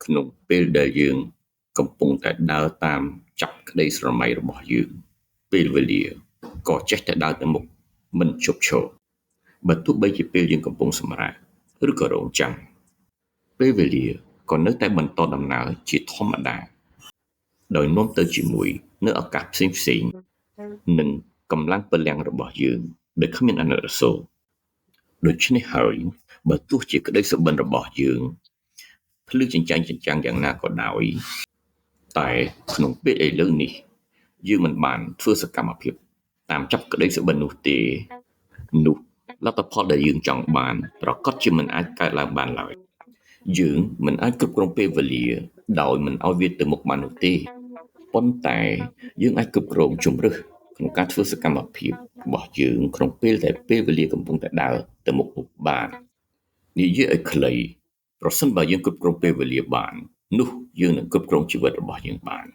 ក្នុងពេលដែលយើងកំពុងតែដើរតាមចាប់ក្តីស្រមៃរបស់យើង ពេលវេលាក៏ចេះតែដើរទៅមុខមិនឈប់ឈរ បើទោះបីជាពេលយើងកំពុងសម្រាក ឬក៏រង់ចាំ ពេលវេលាក៏នៅតែបន្តដំណើរជាធម្មតា ដោយនាំទៅជាមួយនូវឱកាសផ្សេងៗ និងកម្លាំងពលំរបស់យើងដោយគ្មានអាណិតអាសូរ។ ដូច្នេះហើយ បើទោះជាក្តីសុបិនរបស់យើងភ្លឺចិញ្ចែងចិញ្ចាំងយ៉ាងណាក៏ដោយ តែក្នុងពេលឥឡូវនេះ យើងមិនបានធ្វើសកម្មភាពតាមចាប់ក្តីសុបិននោះទេ នោះលទ្ធផលដែលយើងចង់បានប្រាកដជាមិនអាចកើតឡើងបានឡើយ។ យើងមិនអាចគ្រប់គ្រងពេលវេលាដោយមិនឲ្យវាទៅមុខបាននោះទេ ប៉ុន្តែយើងអាចគ្រប់គ្រងជម្រើសក្នុងការធ្វើសកម្មភាពរបស់យើងក្នុងពេលដែលពេលវេលាកំពុងតែដើរទៅមុខនោះបាន។ និយាយឲ្យខ្លី ប្រសិនបើយើងគ្រប់គ្រងពេលវេលាបាន នោះយើងនឹងគ្រប់គ្រងជីវិតរបស់យើងបាន។